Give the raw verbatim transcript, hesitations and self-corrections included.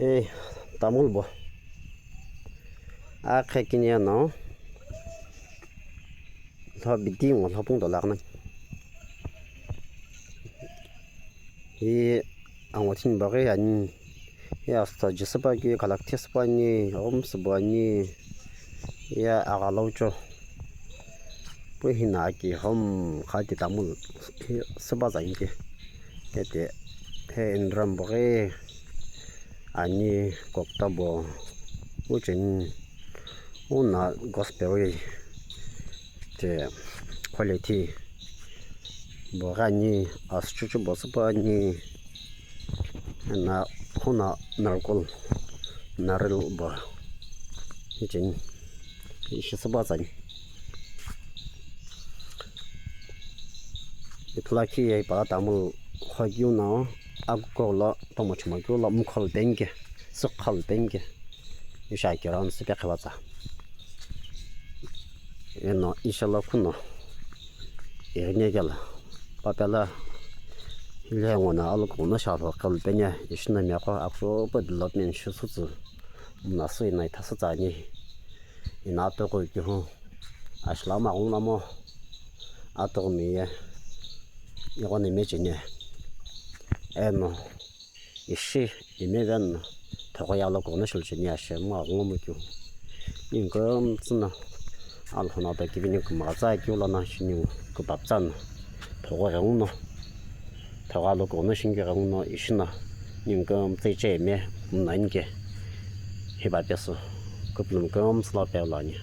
Ei, tamul bo. Akhe kini ano. Lho bidi ngo lho pung dola khnai. Hi angu thini bo ghi ani. Hi asta jisüpa ki khalak thisüpa ani, om sübo ani. Hi agha lo cho. Pu hina aki hom khati tamul hi süba zani ke. Kete he indram bo ghi ani kokta bo. Ucheni una gospel te quality bo ghi ani, asüchuchu bo süpa ani, ena huna narkol naril bo. Hicheni ishi süba zani. Ithulu akhi ye pa tamul khokeu no akukughulo tomo chumokeu lo mkhol penike, sükhal penike. Ishi aki round süpe khevatsa. Eno ishi lo khuno ighine kelo papela hile ngo no alokughuno shalo khal peni ishi no meko aküsüpa development shi sütsü mna sü ina itha sütsa ani. Ina atughu kihu ashila maghungu lamo atughu miye ighono imecheni eno ishi imeve no thogho yalokughuno shilucheni ashe maghungu mukeu. Ningu kümtsü no Alhou no ado kivi ningu kumagha tsa keu lono shi ningu küpapütsa no thogho ghenguno thogho alokughuno shinike ghenguno ishi no ningu kümtsü icheme mna inike hipa pesü kupulum kümtsü lo pe lo ani.